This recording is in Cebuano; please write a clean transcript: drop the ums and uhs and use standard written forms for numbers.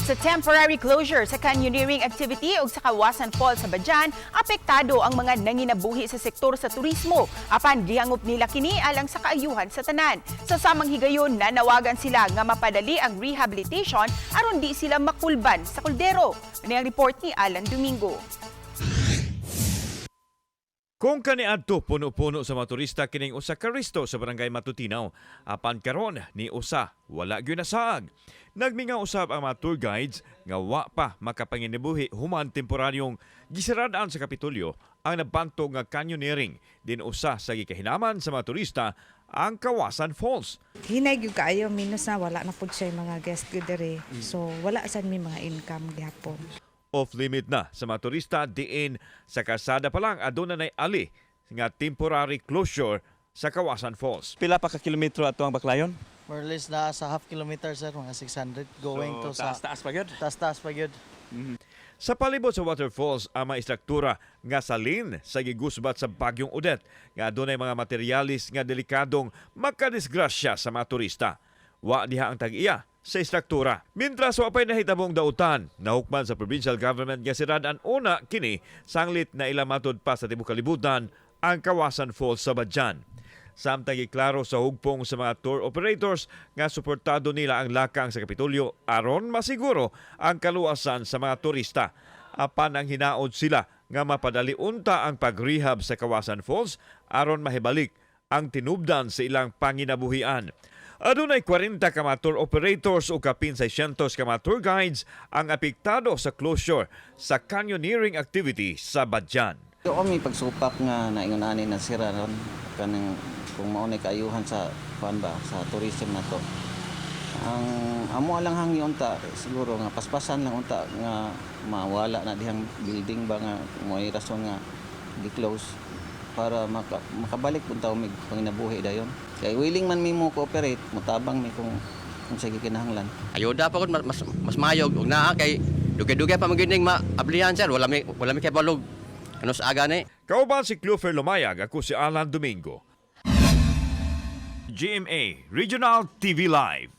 Sa temporary closure sa canyoneering activity ug sa Kawasan Falls sa Badian, apektado ang mga nanginabuhi sa sektor sa turismo. Apan gihangop nila kini alang sa kaayuhan sa tanan. Sa samang higayon, nanawagan sila nga mapadali ang rehabilitation aron di sila makulban sa kuldero. Ani ang report ni Alan Domingo. Kung kaniadto puno-puno sa mga turista kining usa ka resto sa Barangay Matutinaw, apan karon ni usa wala gyud nasaag. Nagmingaw usab ang mga tour guides nga wa pa makapanginabuhi human temporaryong gisirad-an sa Kapitolyo ang nabantog nga canyoneering din usa sa gikahinaman sa mga turista, ang Kawasan Falls. Hinay gyud kaayo, minus na, wala na pud siya yung mga guest gyud diri. So wala sad may mga income gihapon. Off limit na sa mga turista diin sa kalsada pa lang aduna nay ali nga temporary closure sa Kawasan Falls. Pila pa ka kilometro ato ang Baclayon? More or less na sa half kilometer, sir, mga 600 going to sa Taas-taas pa gyud. Taas-taas pa gyud. Sa palibot sa waterfalls ang mga istruktura nga salin sa gigusbat sa Bagyong Odette nga adunay mga materyales nga delikadong makadisgrasya sa mga turista. Wa diha ang tag-iya sa istruktura. Mintras wa pa'y nahitabong dautan, nahukman sa provincial government nga sirad-an una kini sanglit na ila matud pa sa tibuok kalibutan ang Kawasan Falls sa Badian. Samtang giklaro sa hugpong sa mga tour operators nga suportado nila ang lakang sa Kapitolyo aron masiguro ang kaluwasan sa mga turista. Apan ang hinaod sila nga mapadali unta ang pagrehab sa Kawasan Falls aron mahibalik ang tinubdan sa ilang panginabuhian. Adunay 40 ka mga tour operators o kapin 600 ka mga tour guides ang apektado sa closure sa canyoneering activity sa Badian. Yo kami pagsupak nga naingon ani na sira ron kanang kung mao ni kaayuhan sa kuan ba sa tourism na to. Ang amo lang hangyo unta siguro nga paspasan lang unta nga mawala na dihang building ba nga mo'y rason nga gi-close para makabalik punta mig panginabuhi dayon. Kay willing man mi mo cooperate, mutabang mi kung sa gikinahanglan. Ayuda pa gud, mas mas, mas mayog ug naa kay dugay-dugay pa man gyud ning maablihan, sir. Wala mi kay balog ano sa aga ni. Kauban si Clofer Lumayag, ako si Alan Domingo. GMA Regional TV Live.